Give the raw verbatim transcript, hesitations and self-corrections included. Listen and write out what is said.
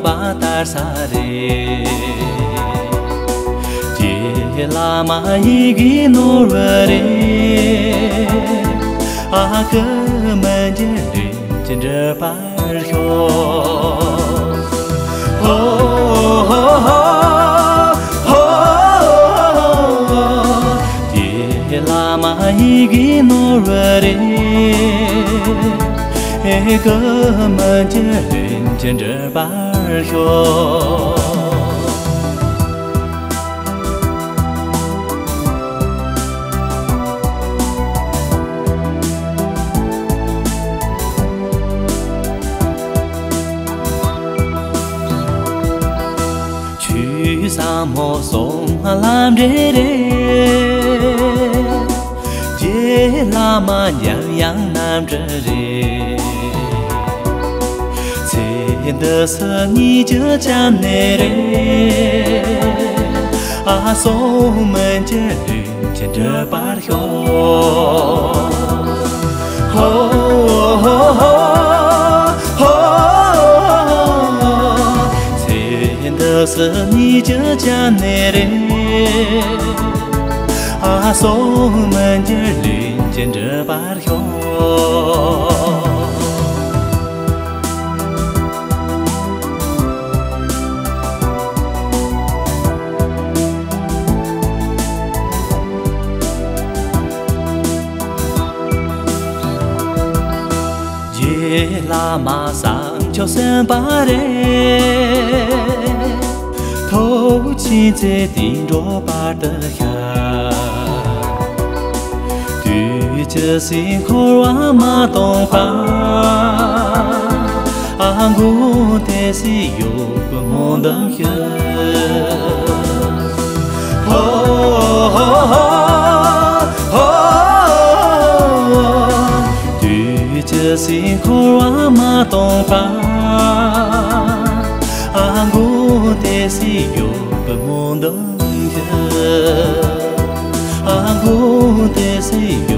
པ་ལྟར་ས་རེད། རྗེ་བླ་མ་ཡི་གེ་ནོར་བུ་རེད། ཨ་ཁུ་མི་འགྱུར་ལྷུན་གྱིས་འགྲུབ་པར་ཤོག་ཧོ་ཧོ་ཧོ་ཧོ། རྗེ་བླ་མ་ཡི་གེ་ནོར་བུ་རེད། ཨེ་ཁུ་མི་འགྱུར་ལྷུན་གྱིས་འགྲུབ་པར་ཤོག་ཆོས་ཟབ་མོ་གསུང་ལམ་འབྲས་རེད། རྗེ་བླ་མ་འཇམ་དབྱངས་རྣམ་འཕྲུལ་རེད། ཚེ་འདི་སྲིད་གཉིས་ཀྱི་སྐྱབས་གནས་རེད། ཨ་གསུང་མི་འགྱུར་ལྷུན་གྱིས་འགྲུབ་པར་ཤོག་ཧོ་ཧོ་ཧོ་ཧོ། ཚེ་འདི་སྲིད་གཉིས་ཀྱི་སྐྱབས་གནས་རེད། ཨ་གསུང་མི་འགྱུར་ལྷུན་གྱིས་འགྲུབ་པར་ཤོག་རྗེ་བླ་མ་བསམ་བརྗོད་སེམས་དཔའ་རེད། ཐུགས་ཆེན་ཚེ་འདི་འགྲོ་བར་དུ་ཤར། དུས་ཀྱི་སྲིད་འཁོར་བ་མ་སྟོངས་པར། ཨ་མགོན་དེ་སྲིད་གཡོ་བའི་སྨོན་འདུན་ཞུ། ཧོ་ཧོ་ཧོ་ཧོ། དུས་ཀྱི་སྲིད་འཁོར་བ་མ་སྟོངས་པར། ཨ་མགོན་དེ་སྲིད་གཡོ་བའི་སྨོན་འདུན་ཞུ། ཨ་མགོན་དེ་སྲིད་གཡོ་